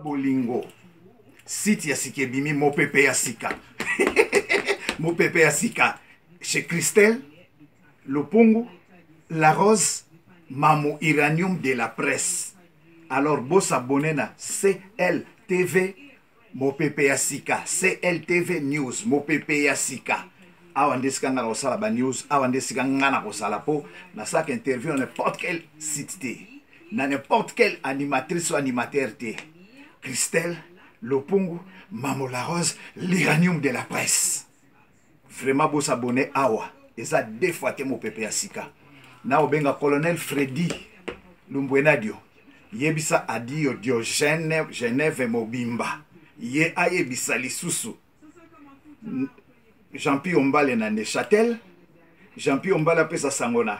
Bolingo site ya sika ebimi, mopepe ya sika, mopepe ya sika chez Christelle Lupungu La Rose, Mamu Uranium de la presse. Alors bosabone na CLTV Mopepe ya Sika, CLTV News Mopepe ya Sika. Awa nde esika nga na kosala ba news, awa nde esika nga na kozala mpo nasalaka interview na n'importe quel site te, na n'importe quelle animatrice ou animateur te. Christelle Lopungu, Mamo La Rose, l'uranium de la presse. Vraiment bosabone awa, eza deux fois te Mopepe ya Sika. Na obenga Colonel Freddy Lumbwenadio, yebisa Adio Diogène Genève mobimba, ye ayebisa lisusu Jean-Pierre Ombale na Neuchâtel. Jean-Pierre Ombale apesa sango na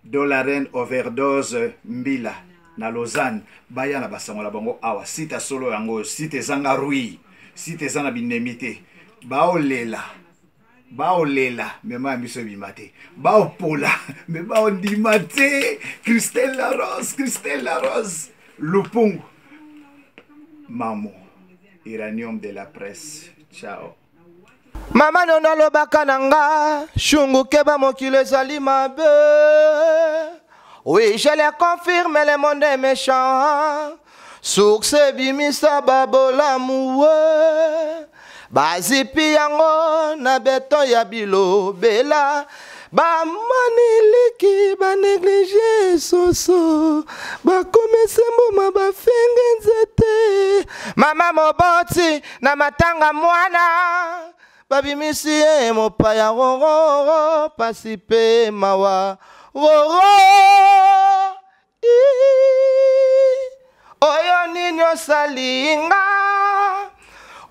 Dolaren overdose Mbila na Lausanne, baya na basango na bango awa. Site ya solo yango oyo, site ezanga rui, site eza na binemi te. Baolela, baolela, mema ya miso ebima te, baopola me baondima te. Christelle La Rose, Christelle La Rose Lupungu, Mamu Uranium de la presse. Ciao. Mama nono alobaka na nga, shungu keba, mokili ezali mabe. Oui, je le confirme, le monde est méchant. Source ebimisa babolamu we, bazipi yango na beton ya bilobela. Bamoni liki, banéglige soso, bakomisi mbuma, bafingi nzete. Mama moboti na matanga mwana babimisi ye mopaya, rororo, pasi mpe mawa, roro. Oyo nini osali nga?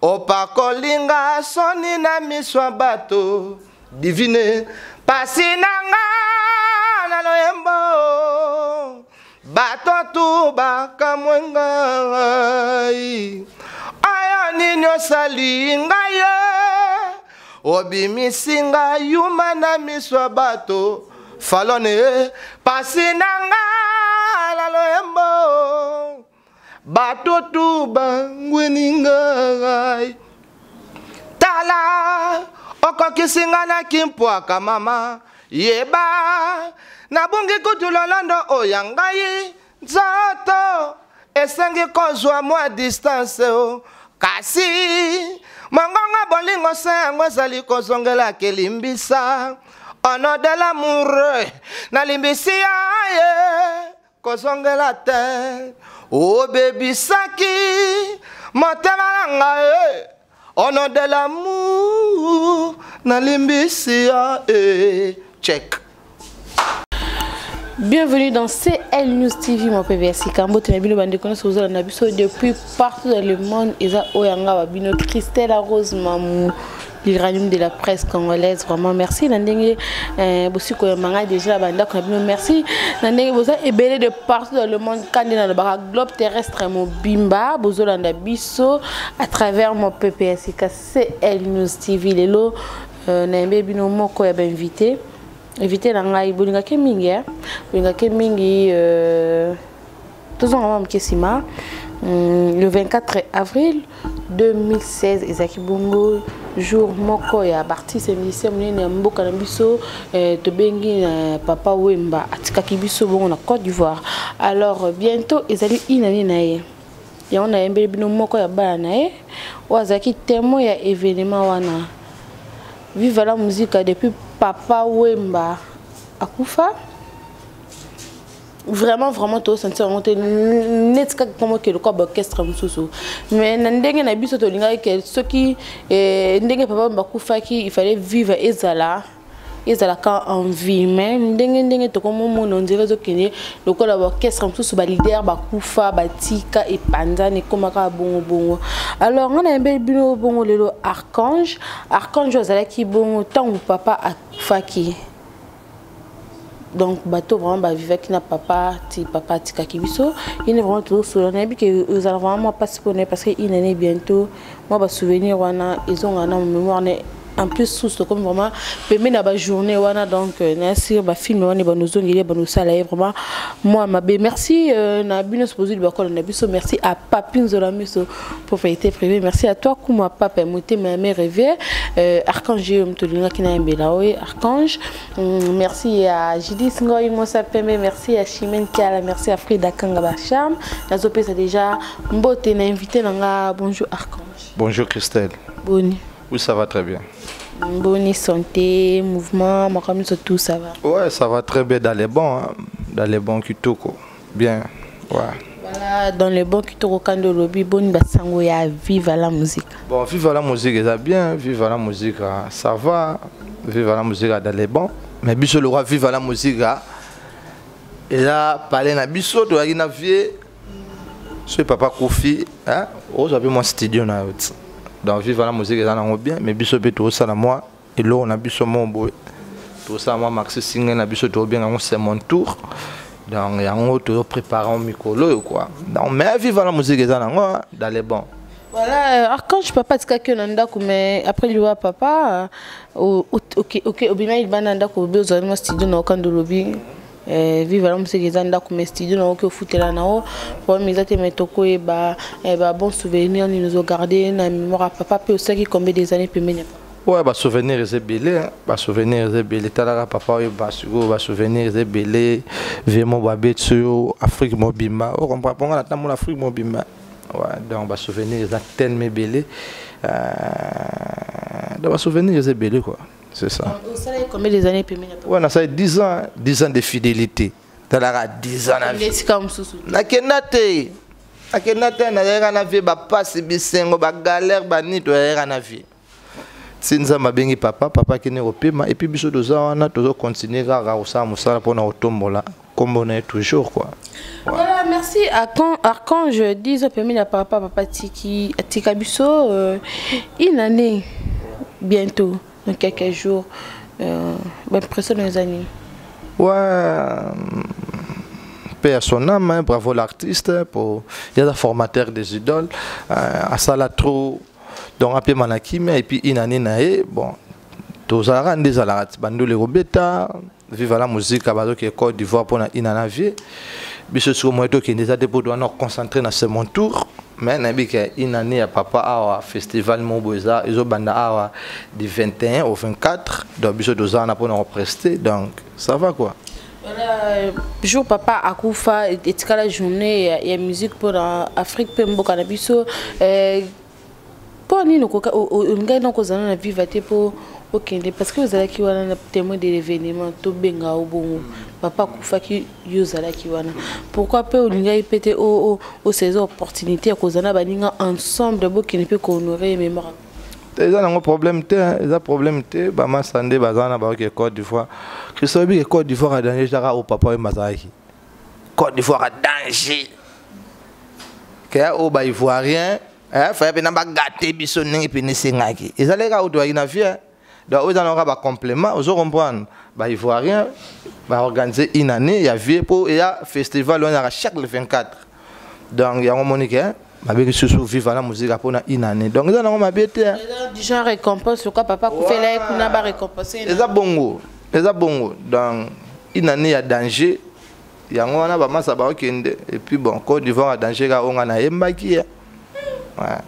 Opakolinga soni na miso ya bato. Divine, pasi na nga na loyembo, bato tu bakamwe ngai. Oyo nini osali ngai ye? Obimisi ngai yuma na miso ya bato. Falone, pasi na nga na loyembo, bato tu bangweni ngai. Tala, okokisi nga na kimpwaka. Mama yeba, nabungi kutu lolondo oyo ya ngai. Nzoto esengi kozwa mwa distance o, kasi mongongo bolingo se yango ezali kozongela. Kelimbisa, au nom de l'amour, nalimbisi ya ye, kozongela te. Obebisaki motema na ngai. Au nom de l'amour, nalimbisi ya e. Check. Bienvenue dans CL News TV, mon PVS Kambo, na bino bande kono sozo na biso depuis partout dans le monde. Eza oyanga wa bino Christelle Rose Mamou, l'uranium de la presse congolaise. Vraiment merci na ndenge bosi ko manga déjà banda ko bino. Merci na ndenge boza ebele de partout dans le monde, kande na ba globe terrestre mobimba bozolanda biso à travers mon PPS CL News TV. Lelo na bino moko ya ba invité, invité na ngai bolingaki mingi, eh? Bolingaki mingi. Tozonga mwa moke nsima. Le 24 avril 2016 ezalaki bongo jour moko ya baartiste musicien monene ya mboka na biso, tobengi na Papa Wemba, atikaki biso bongo na Côte d'Ivoire. Alors bientôt ezali inani na ye. Yango nayembeli bino moko ya bana na ye oyo azalaki témoin ya événement wana. Viva la Musique, depuis Papa Wemba akufa, vraiment vraiment tosentir yango te neti kaka komo ke lokwa baorchestre mosusu. Mais na ndenge na biso tolingaki ke soki ndenge Papa Wemba akufaki, il fallait vivre ezala ezalaka en vie. Mais ndenge ndenge tokomomona, on dirait ezokende lokola baorchestre mosusu, baleader bakufa, batika epanzana, ekomaka bongo bongo. Alors ngai nayembeli bino bongo lelo Archange. Archange azalaki bongo ntango papa akufaki. Donc bato vraiment bavivaki na papa ti papa atikaki biso. Ine vraiment tozosola, nayebi ke ezala vraiment mwa mpasi mpona ye, parce que une année bientôt, mwa basouvenir wana ezongaka na mémoire ne. En plus sous tokomi vraiment pembeni na bajournée wana, donc nasir bafilm wana banozongeli banosala ye vraiment mwa mabe. Merci na bino supposé bakola na biso. Merci à Papi Nzola Miso, propriété privée. Merci à toi, Kuma Papa Motema ya Mère Rivière, Archange oyo moto olingaki nayembela oyo Archange. Merci à Judith Ngoy Mosa Pembe, merci à Chimène Kiala, merci à Frida Kanga Bacharme. Nazopesa déjà mbote na invité na nga. Bonjour Archange. Bonjour Christelle. Boni? Oui, ça va très bien. Bonne santé, mouvement, makambo, tout ça va? Ouais, ça va très bien, dans les bons, hein. Dans les bons kitoko. Bien, ouais. Voilà, dans les bons kitoko kando lobi boni basango ya Vive la musique. Bon, Vive la musique, ça bien, Vive la musique, ça va. Vive la musique dans les bons. Mais biso le roi Vive la musique, et là parler na biso to na vie. So papa Kofi, hein, ozo mwa studio na yo. Donc Vive la musique eza nango bien, mais biso mpe tozosala mwa eloko na biso mo boye, tozosala mwa maxi single na biso, tozobenga yango C'est mon tour. Donc yango tozoprépare mikolo oyo quoi. Donc mais Vive la musique eza nango dans les bons. Voilà, Archange, papa tikaki yo na ndako, mais après liwa papa ok, obima libanda na ndako, obi ozali mwa studio na okanda olobi Vive la musique eza ndako, mais studio na oki ofutela na o problème eza te. Mais tokoyeba ba bon souvenir nini ozogarde na mémoire ya papa, mpe osalaki combien des années pembeni ya papa? Ouais, basouvenir eza ebele, basouvenir eza ebele. Talaka papa oyo, basikoyo basouvenir eza ebele. Vraiment babeti oyo Afrique mobimba, ocomprend mponga natambola Afrique mobimba. Ouais, donc basouvenir eza tellement ebele, donc basouvenir eza ebele quoi, c'est ça. Osalaki combien des années pembeni ya papa? Ouais, nasali 10 ans, 10 ans de fidélité. Talaka 10 ans na vie. Esika mosusu? Nakenda te, nakenda te. Nazalaka na vie, bapasi, bisengo, bagalère, banini, toyalaka na vie ti Nzambe abengi papa. Papa akende kopema et puis biso toza wana, tozocontinue kaka kosala mosala mpona kotombola nkombo na ye toujours quoi. Voilà, merci Archange. 10 ans pembeni ya papa, papa tiki atika biso une année bientôt, dans quelques jours. Baimpression na eza nini? Ouais, paix à son âme, hein, bravo l'artiste pour il y a formateur des idoles, asala trop, donc apema na kimia. Et puis une année na ye, bon, tozalaka nde ezalaka ti bandolo ekobeta Vive la musique, bazoki Côte d'Ivoire mpona ina na vie. Biso sikoyo moye tokende eza te mpo towana concentré na C'est mon tour. Mais nayebi ke une année ya papa awa, festival moko boye eza ezobanda awa du 21 au 24, donc biso toza wana mpona koprester, donc ça va quoi. Voilà, jour papa akufa etikala journée ya musique mpona Afrique mpe mboka na biso. Mpo nini olingai na kozala na Viva te mpo okende? Parce que ozalaki wana na témoin de l'événement, tobenga o bongo. Papa akufaki, yo ozalaki wana. Pourquoi mpe olingaki mpe te osaisir opportunité ya kozala na baninga ensemble, bokende mpe kohonorer mémoire? Eza nango problème te, eza problème te. Bamasa nde baza wana, baoki Côte d'Ivoire. Christo oyebi ke Côte d'Ivoire a danger. Ezaka oyo papa oyo bazalaki Côte d'Ivoire a danger, ke oyo baivoirien faya mpena bagate biso ndenge pene esengaki. Ezalaki kaka oyo toyaki na vie, donc oyo eza nango kaka bacomplément. Ozo comprendre, baivoirien baorganiser une année ya vie mpo eya festival wana ezalaka chaque le 24. Donc yango omoni ke babengi susu Viva la musique mpona une année, donc eza nango mabe te. Du genre récompense lokwa papa akufela ye kuna, barécompense. Eza bongo, eza bongo. Donc une année ya danger, yango wana bamasa baokende. Et puis bon, Côte d'Ivoire ya danger kaka oyo nga nayembaki ye, ouais.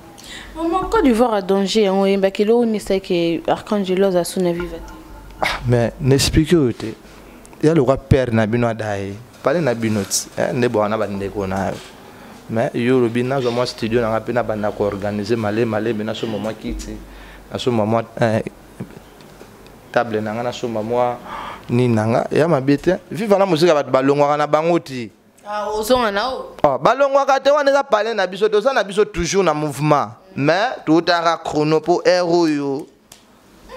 Maman, Côte d'Ivoire a danger yango oyembaki, eloko nini esalaki Arcangelo aza so na Viva te? Ah, mais naexplique oyo te, ya lokwa père na bino ada ye pale na bino ti nde bwana bandeko na yo. Mais yo olobi nazwa mwa studio nanga mpe nabanda koorganiser malemi malemi, nasomba mwa kiti, nasomba mwa table na nga, nasomba mwa nini na nga ya mabe te. Viva na mosika, bato balongwaka na bango ti. Ozonga na o? Oh, balongwaka te. Wana eza pale na biso, toza na biso toujours na mouvement, mais totaka chrono mpo aire oyo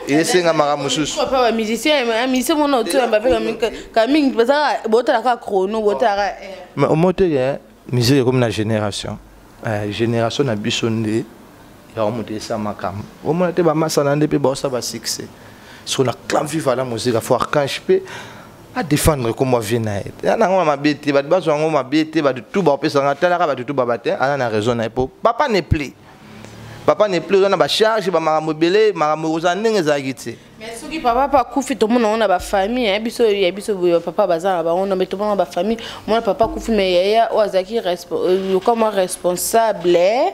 esengamaka mosusu. Bamusicien, musicien mona otoyamba mpe ka mingi bazaka botalaka chrono, botalaka. Mais omo te ke musique ekomi na génération, génération na biso nde yango moto esa makambo. Omona te bamasana nde mpe baosala basuccès soki na clan Viva la musique. Fo Archange mpe adéfendre kombo vie na ye. Ya nango mabe te, bato bazwa yango mabe te. Bato tu baopesanga, talaka bato tu baba te, aza na raison na ye mpo papa ne pli. Papa n'est plus, oza na bacharge, bamakambo ebele, makambo ekozala ndenge ezalaki te. Mais soki papa pa akufi, tomona ngo na bafamille ya biso, ya biso boye, papa baza na bango, mais tomona bafamille, mona papa akufi, mais yaya oyo azalaki comme responsable,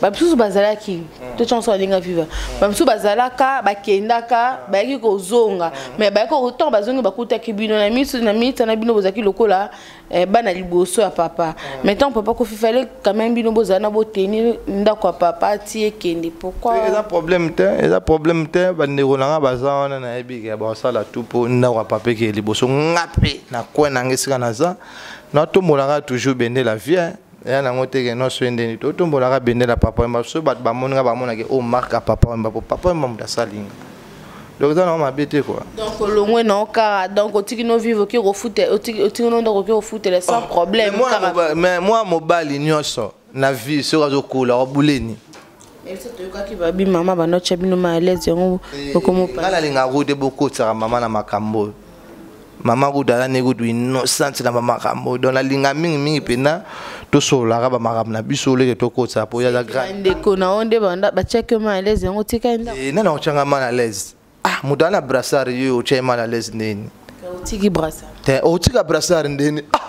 bamisusu bazalaki to chance alinga viva, bamisusu bazalaka, bakendaka, bayaki kozonga, mais bayaki ntango bazongi, bakutaki bino na miso na minita na bino, bozalaki lokola bana liboso ya papa. Mais ntango papa kofi, fallait quand même bino bozala na botenir ndako ya papa ti ekende. Pourquoi? Eza problème te, eza problème te. Bandeko na nga baza wana, nayebi ke basala tu mpo ndako ya papa ekeye liboso. Nga mpe na coin na nga, esika naza, natombolaka toujours bendela vie eya nango te ke nyonso ye ndeni totombolaka bendela Papa Wemba. So bato bamoni nga, bamonaki o marque ya Papa Wemba, po Papa Wemba moto asalinga. Donc eza nango mabe te quoi. Donc olongwe na okara, donc otiki no vivre, oki kofutela, otiki no ndako, oki kofutela sans problème. Mais mwa mobali nyonso na vie, soki azokola, obuleni. Biso toyokaki babi mama banotya bino ma à l'aise, yango. Nga nalingaka kutu te bokotisaka mama na makambo oyo. Mama kutu aza ne kutu innocente na bamakambo, donc nalinga mingimingi mpena tosololaka bamakambo na biso oleke tokotisaka, po aza grand. Ndeko na yo nde batiaki yo mal à l'aise, yango otikali ndako. Nani akotyanga mal à l'aise? Ah, moto aza na brassard, yo otya ye mal à l'aise ndeni? Otiki brassard. Te, otika brassard ndeni? Ah,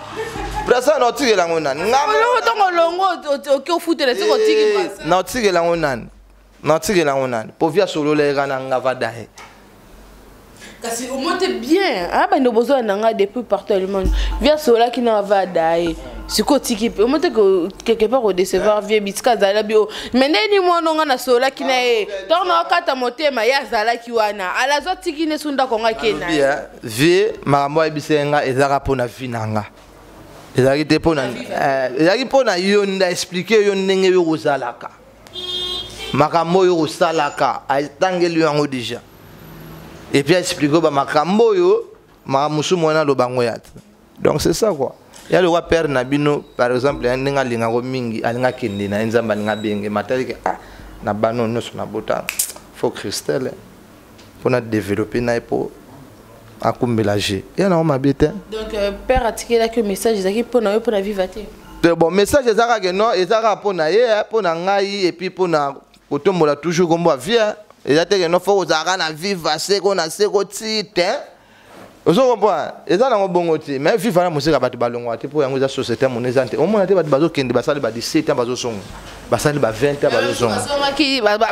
brassard na otikela yango nani? Ntongo olongo, oki ofutela, soki otiki brassard. Na otikela yango nani? Na otikela yango nani? Po via solola eka na nga vada ye. Kasi omote bien bando bozwa na nga depuis partout le monde, via solaki na vada ye. Sikoyo otiki mpe, omote quelque part odécevoir vie bisika azala bio. Mais ndeni mwana nga nasolaki na ye, ntango na okata motema, ye azalaki wana, ala azwa tiki ne su ndako nga ke na vie. Makambo ayebisa nga ezalaka mpona vie na nga, ezalaki te mpona, ezalaki mpona yo nde expliquer yo ndenge yo kozalaka, makambo oyo kosalaka, atangeli yo yango déjà, et puis expliquer yo bamakambo oyo, makambo mosusu mwana aloba yango ya te. Donc c'est ça quoi. Ya lokwa père na bino par exemple, ya ndenge alingako mingi, alinga akende na ye, Nzambe alinga abenge matalike. Ah, na bano nyonso nabota, faut Christelle mpona développer na ye mpo akumbela g ya nango mabe te. Donc père atikelaki message, ezalaki mpona yo, mpona viva te? Bon, message eza kaka non, eza kaka mpo na ye, mpo na ngai, et puis mpo na kotombola toujours kombo ya vie. Eza te ke non, faut kozalaka na viva seko na seko ti te, ozo comprendre? Eza nango bongo te. Mais viva na mosika, bato balongwaka te, mpo yango eza société mona eza te. Omona te bato bazokende, basali ba 17 ans bazozonga, basali ba 20 ans bazozonga.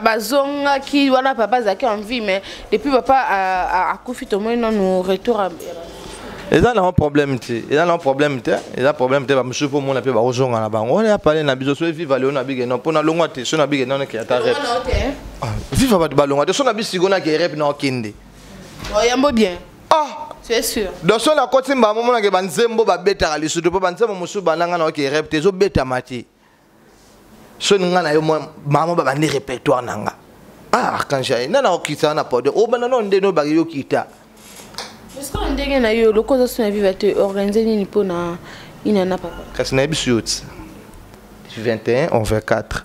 Bazongaki wana papa azalaki en vie, mais depuis papa akufi, tomoni nanu retour. Eza nango problème te, eza nango problème te, eza problème te. Bamosusu mpo omona mpe bakozonga na bango wana ya pale na biso. So eviva leo na bike non, mpo nalongwa te. So na bike non, eke ata rep viva, bato balongwa te. So na bisiko nake rep na okende. Yambo bien. Ah. C'est sûr. Donc so nakoti mbamo, omonake banzembo babetaka lisusu, mpo banzembo mosusu bandanga na oke rep te, ezobetama te. So nga na yo mama babandi répertoire na nga. Ah, archange aye nana okita na podium, obanda no ndenge obaki yo kita. Est-ce ndenge na yo loko oza so na viva te, organise nini mpona inana papa? Kasi nayebi so yo ti 21 on 24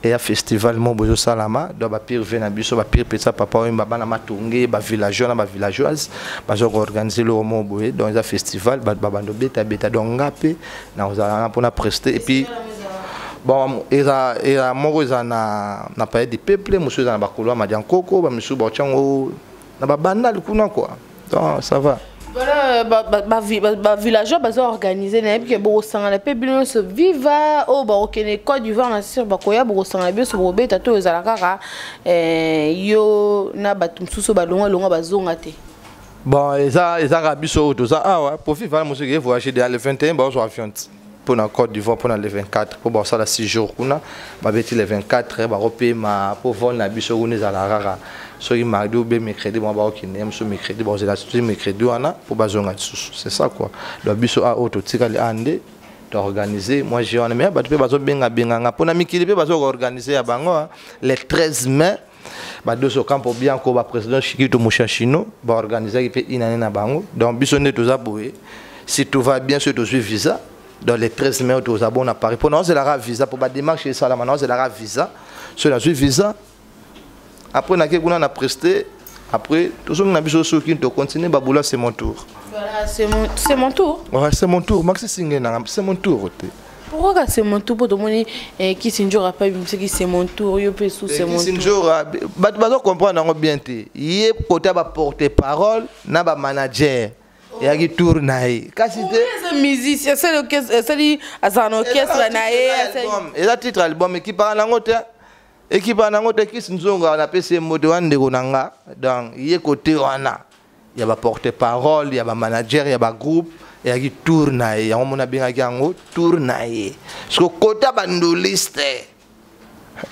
eya festival mo bozosalama. Donc bapire ve na biso, bapire pesa papa oyo, bana matonge, bavillageois na bavillageoise baza koorganiser eloko mo boye. Donc eza festival, bato babanda obetabeta. Donc nga mpe nakozala wana mpona prester. Et puis bon, eza moko eza na Palais du Peuple, mosusu eza na bakolo ya Madiankoko, bamisusu baotyango na babandali kuna quoi. Donc ça va. Voilà, bavillageois baza organise, nayebi ke bokosangana mpe bino nyonso viva oyo bakokende Côte d'Ivoire na sir, bakoya, bokosangana biso, bokobeta to ezala kaka yo na bato mosusu balongwa bazonga te? Bon, eza kaka biso oyo toza awa. Po viva na mosusu evoyage déjà le 21, bazozwa avion mpona Côte d'Ivoire mpona le 24, mpo basala 6 jours kuna, babeti le 24, bakopema, mpo vol na biso kuna ezala kaka soki mardi ou bien mercredi. Mwa bakokende ye mosusu mercredi, bakozela soki mercredi wana mpo bazonga lisusu. C'est ça quoi. Donc biso a oyo totikali a nde toorganiser moi je wana. Mais bato mpe bazobengabenganga mpona mikili mpe bazokoorganiser ya bango le 13 mai, badoso Campo Bianco, baprésident Shikito Moshashino baorganisaki mpe inane na bango. Donc biso nde toza boye, si tout va bien, soki tozwi visa, dans les 13 mai toza bon na Paris, mpo naozelaka visa, mpo badémarche esalama, naozelaka visa. Soki nazwi visa, après nake kuna na prester, après tozongi na biso soki tocontinue babula. C'est mon tour. Voilà, c'est mon tour. Ouais, c'est mon tour. Maxi singe nanga, c'est mon tour te. Pourquoi ka c'est mon tour po tomoni eh, Kisi Njora pa bimisaki c'est mon tour, yo pe sous c'est mon Kisi tour. Njora bato bazo comprendre yango bien te. Ye kota ba porte parole na ba manager. Eyaki tour na ye. Kasi te Eza musicien, asali orchestre, asali azala na orchestre na ye, asali Eza titre album ekipaka nango te. Ekipaka nango te. Kisi Nzonga napesi ye mbote wana, ndeko na nga. Donc ye kote wana ya ba porte parole, ya ba manager, ya ba groupe, eyaki tour na ye. Yango mona abengaki yango tour na ye. Siko kota bandoliste,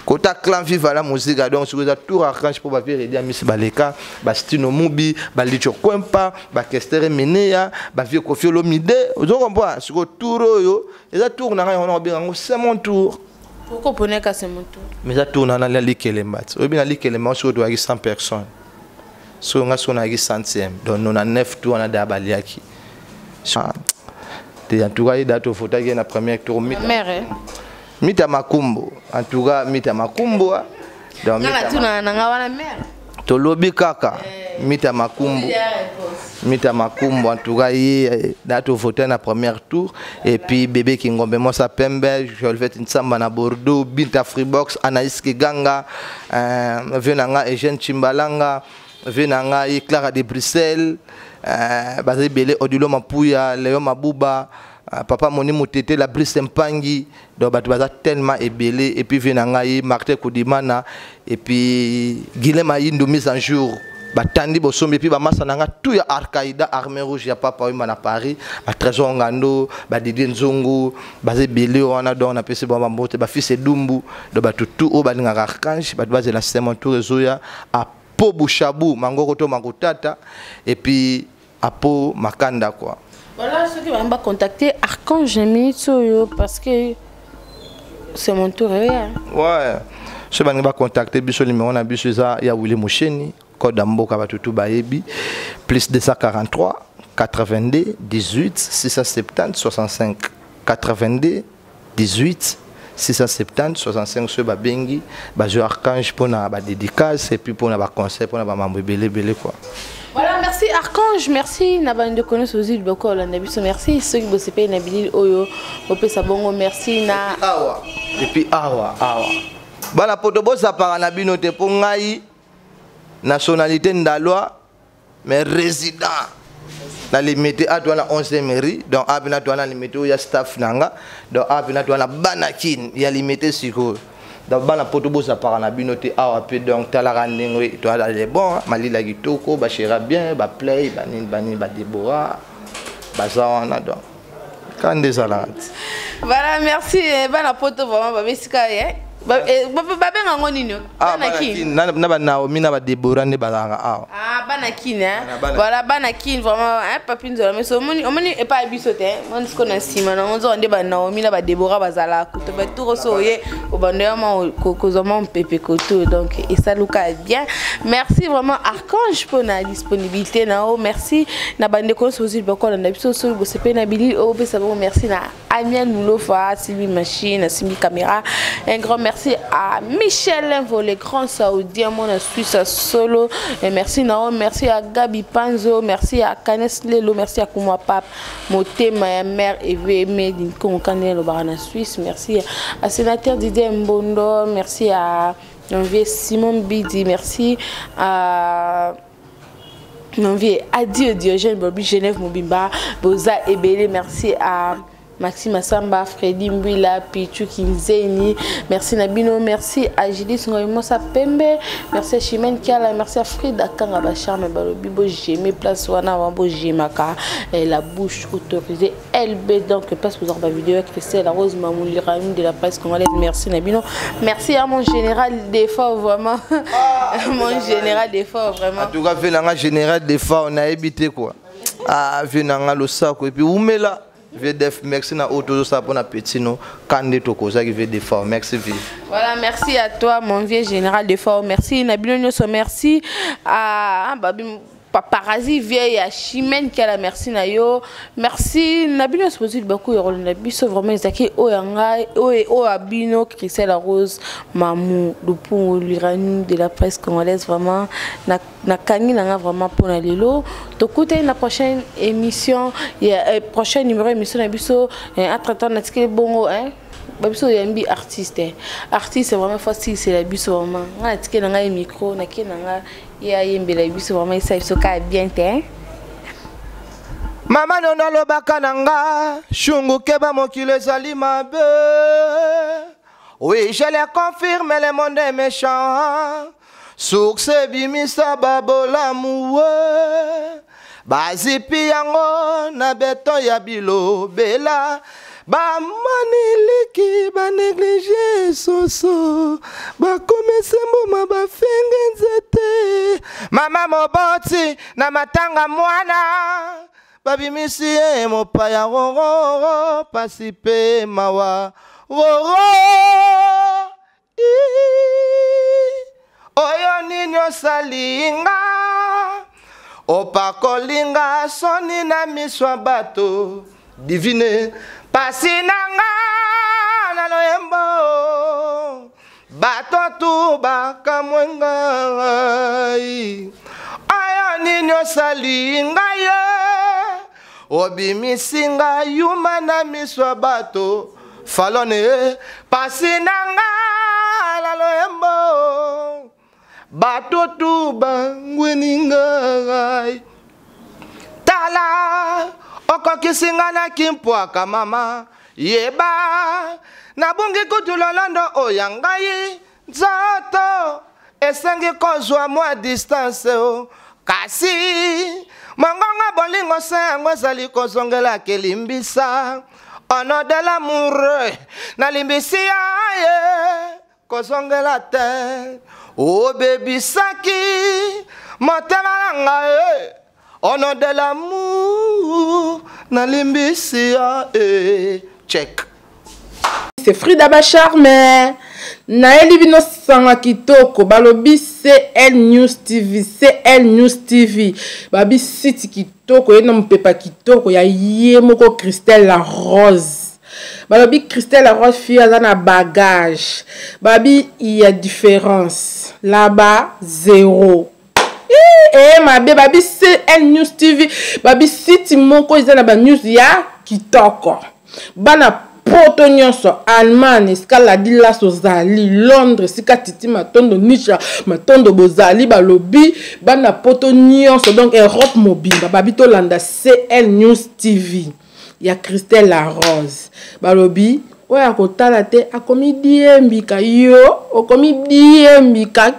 kota clan Viva la Musica, donc sikoyo eza tour Archange mpo bavie Redi Amisi baleka, bastino Mubi, balicho Kwempa, bakestere Meneya, bavie Kofi Olomide. Ozo comprendre? Sikoyo tour oyo eza tour na ngai, yango nakobenga yango c'est mon tour. Pourquoi oponeka c'est mon tour? Mais eza tour na ngai na likelemba ti oyebi na likelemba. Sikoyo toyaki 100 personnes, soki nga soki nayaki 100e, donc 99 tour wana daya baliaki te. En tout cas ye da tofotaki ye na première tour. Mita mère, eh? Mita Makumbo, en tout cas Mita Makumbo, ah. Donc Nga Mita natuna na nga wana mère. Tolobi kaka Mita Makumbo, Mita Makumbo. En tout cas ye da tovote na première tour. Et puis bébé Kingombe, Mosa Pembe, Jolvet Nsamba na Bordeaux, Binta Freebox, Anaïs Kiganga, vieux na nga Eugène Chimbalanga, vieux na ngai Clara de Bruxelles, bazali ebele, Odilo Mapuya, Léon Mabuba, papa Moni Motete, la Brice Mpangi. Donc bato baza tellement ebele. Et puis vieux na ngai Martin Kudimana, et puis Guilhem Ayindu, mise en jour batandi bosombi. Et puis bamasa na nga tout ya Arkaïda, Armée Rouge ya Papa Oyima na Paris, batrésor Ngando, badidie Nzongo, baza ebele wana. Donc napesi bango bambote, bafils Edumbu. Donc bato tout oyo balingaka Archange, bato bazela c'est mon tour ezoya apo Bushabu Mangoko to Makotata et puis apo Makanda quoi. Voilà, ceux qui vont pas contacter Archange minute oyo parce que c'est mon tour eya. Ouais, soki balingi bacontacte biso, numéro na biso eza ya Willi Musheni, code ya mboka bato tu bayebi, plus 243 82 18 670 65, 82 18 670 65. Soki babengi, bazwi Archange mpona badédicace et puis mpona baconseil, mpona bamambo ebele ebele quoi. Voilà, merci Archange, merci na bandeko nyonso ozwi liboko olanda biso, merci soki bosepeli na bilili oyo opesa bongo, merci na Awa et puis awa awa bana poto bozapaka na bino te mpo ngai nationalité ndalwa mais résident na Limité a toa na 11e mairie. Donc a mpena toa na Limité oyo ya staff na nga. Donc a mpena toa na bana Kine ya Limité sikoyo. Donc bana poto bozapaka na bino te awa mpe. Donc talaka ndenge toala bon, malila kitoko, bashera bien, baplay banini banini, badebora baza wana. Donc ka nde ezalaka ti. Voilà, merci bana poto vraiment babesika ye. Babenga yango nini? Ah, bana bana Kine. Kine, na banaomi na badebora nde bazalaka awa. Ah, bana Kine, hein? Bana. Voilà, bana Kine vraiment, hein, papi Nzola. Mais omoni omoni epai ya biso te, moni siko na nsima nango nzoka nde banaomi na badebora bazalaka kuto baturo so oye obando ya ma kozwa mwa mpepe koto. Donc esaluka bien. Merci vraiment Archange mpona disponibilité na yo. Merci na bandeko nyonso ozwi bakolanda biso. Soki bosepeli na bilili oyo opesa bango, merci na Amiel Moulofa, asimbi machine, asimbi caméra. Un grand merci à Michel Invo, le grand saoudien, mon Suisse à solo. Et merci Nao, merci à Gabi Panzo, merci à Canes Lelo, merci à Koumwa Pape, Motema, ya mère Eve Medin Konkanel au Barana Suisse. Merci à sénateur Didier Mbondo, merci à Janvier Simon Bidi, merci à Janvier Adieu Diogène Bobby Genève Mobimba, Boza Ebele, merci à Maxime Assamba, Freddy Mbouila, Pichu Kinzeni, merci Nabino, merci à Gilles Ngoymosa Pembe, merci à Chimène Kiala, merci à Frida Kanga Bacharme Balobi, Bo Gémé, place Wana, Wambo Gémaka, et la bouche autorisée LB, donc place pour la vidéo, Christelle Rose Mamouli Ramine de la presse congolaise, merci Nabino, merci à mon général Defa, vraiment, mon général Defa, vraiment. En tout cas, vieux général Defa, on a évité quoi. Ah, vieux nanga losako, et puis Oumela. VDF, merci na oyo tozosala mpona petit no kande tokozaki VDF, merci vie. Voilà, merci à toi mon vieux général de fort, merci na bino nyonso, merci à babi paparazzi vieille à Chimène qui a la merci na yo, merci na bino nyonso bozwi baku ya rolanda biso vraiment ezalaki oyo ya ngai oyo oyo ya bino Christelle Rose Mamu Lupungu l'uranium de la presse congolaise. Vraiment na nakangi nanga vraiment mpona lelo. Tokutani na prochaine émission ya prochain numéro émission na biso. Entre temps natikeli bongo hein. Babiso oyambi artiste, artiste vraiment faut asilisela biso. Vraiment, ngai natike na ngai micro, nake na ngai, ye ayembela biso. Vraiment, esala biso kaka bien te. Mama Nono alobaka na nga: "Shungu, keba, mokili ezali mabe." Oui, je le confirme, le monde est méchant. Source ebimisa babolamu we, bazipi yango na beton ya bilobela. Bamaniliki banéglige soso, bakomisa mbuma, bafenge nzete. Mama moboti na matanga, mwana babimisi ye mopaya. Rororo, pasi mpe mawa. Roro, oyo nini osalinga? Opakolinga soni na miso ya bato. Divine, pasi na nga na loyembo, bato tu bakamwe ngai. Oyo nini osali ngai ye? Obimisi ngai yuma na miso ya bato. Falone, pasi na nga na loyembo, bato tu bangweni ngai. Tala, okokisi nga na kimpwaka. Mama, yeba, nabungi kutu lolando oyo ngai. Nzoto esengi kozwa mwa distance o, kasi mongongo bolingo se yango ezali kozongelaka. Elimbisa, au nom de l'amour, nalimbisi ya ye, kozongela te. Obebisaki motema na ngai. Au nom de l'amour, nalimbisi ya e. Check. C'est Frida Bacharme, nayeli bino sanga kitoko. Balobi CL News TV, CL News TV, babi site kitoko, ye na mopepa kitoko ya ye moko Christelle La Rose. Balobi Christelle La Rose, fille aza na bagage. Babi ya différence là-bas zéro e mabe. Babi CL News TV, babi site moko eza na banews ya kitoko. Bana Poto nyonso, Allemagne, esika Ladilas ozali, Londres, esika Titi Matondo, Nisha Matondo bozali, balobi bana Poto nyonso, donc Europe mobimba, babi tolanda CL News TV ya Christelle La Rose. Balobi oyo akotala te akomi diembika, yo okomi diembika.